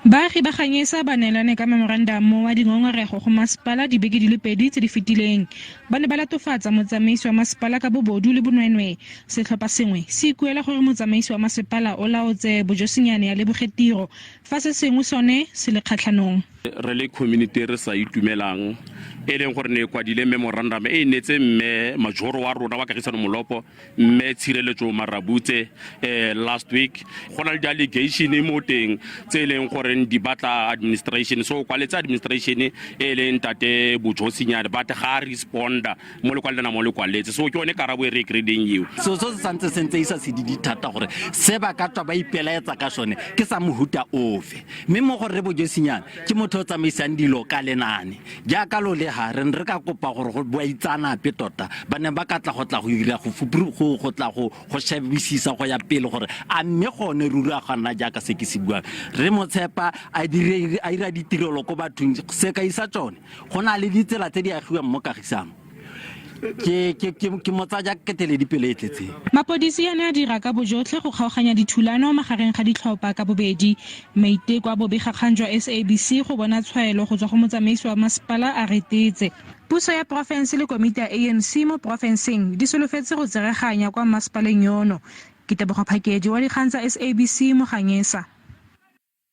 Baagi ba Ganyesa ba neelane ka memorandamo wa dingongorego go masepala dibeke di le pedi tse di fetileng. Ba ne ba latofatsa motsamaisi wa masepala ka bobodu le bonweenwee. Setlhopha sengwe se ikuela gore motsamaisi wa masepala o laotse Bojosinyane a leboge tiro, fa se sengwe sone se le kgatlhanong. Re le community re sa itumelang e leng gore ne e kwadile memorandum e e neetse mme majoro wa rona wa Kagisano Molopo Mme Tshireletso Marabutse last week. Go na le di-allegation mo teng tse e leng gore di batla administration, so kwaletse administration e e leng Ntate Bojosinyane, but ga a responda mo lekwalo lena mo le kwaletse, so ke yone karabo e re e kry-ileng eo. So se santse se ntse isa sedidi thata gore se ba ka tswa ba ipelaetsa ka sone ke sa mohuta ofe, mme mo go Rre Bojosinyane ke motho o tsamaisang dilo ka lenane. Jaaka lo le ha re ne re ka kopa gore go baitsaanape tota ba ne ba ka tla go tla go dira go go go tla go go shebisisa go ya pele gore a mme gone ruri a ga nna jaaka se ke se buang. Re mo tshepa a dire a dira ditirelo ko bathong. Sekai sa tsone, go na le ditsela tse di agiwang mo Kagisano. Ke ke ke ke mo tsaya jaaka keteledipele e tletseng. Mapodisi a ne a dira ka bojotlhe go kgaoganya dithulano magareng ga ditlhopha ka bobedi. Maiteko a bobegakgang jwa SABC go bona tshwaelo go tswa go motsamaisi wa masepala a retetse. Puso ya porofense le komiti ya ANC mo porofenseng di solofetse go tsereganya kwa mmasepaleng yono. Ke Tebogo Phakedi wa dikgang tsa SABC mo Ganyesa.